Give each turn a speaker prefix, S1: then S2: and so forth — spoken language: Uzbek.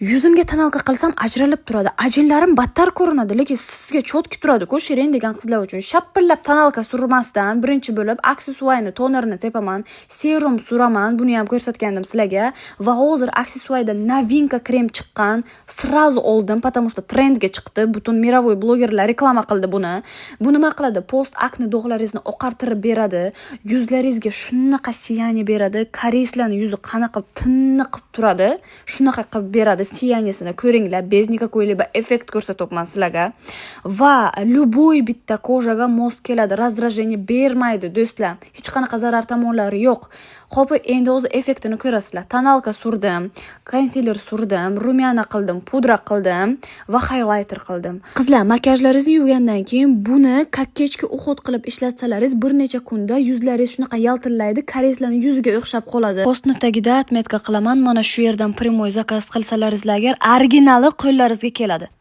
S1: Yuzimga тоналка qilsam, ajralib turadi, ajinlarim battar ko'rinadi, lekin sizga чётко turadi-ku. Shirin degan qizlar uchun shapillab тоналка surmasdan birinchi bo'lib Axis tonerini tepaman, serum suraman, buni ham ko'rsatgandim sizlarga. Va hozir Axis Yda новинка krem chiqqan, сразу oldim, потому что trendga chiqdi, butun мировой blogerlar reklama qildi buni. Bu nima qiladi? Пост акне dog'laringizni oqartirib beradi, yuzlaringizga shunaqa сияние beradi, koreyslarni yuzi qanaqa tiniq qilib turadi, shunaqa qilib beradi сияния sini. Ko'ringlar, без никакой либо effekt ko'rsatyapman sizlarga. Va любой bitta кожа ga mos keladi, раздражение bermaydi, do'stlar, hech qanaqa zarar tomonlari yo'q. Ho'p, endi o'zi effektini ko'rasizlar. Тоналка surdim, konsiler surdim, румяна qildim, pudra qildim va highlighter qildim. Qizlar, makiyajlaringizni yuvgandan keyin buni как kechki уход qilib ishlatsalaringiz, bir necha kunda yuzlaringiz shunaqa yaltillaydi, koreyslarni yuziga o'xshab qoladi. Postni tagida отметка qilaman, mana shu yerdan прямой заказ qilsalaringizlar agar, originali qo'llaringizga keladi.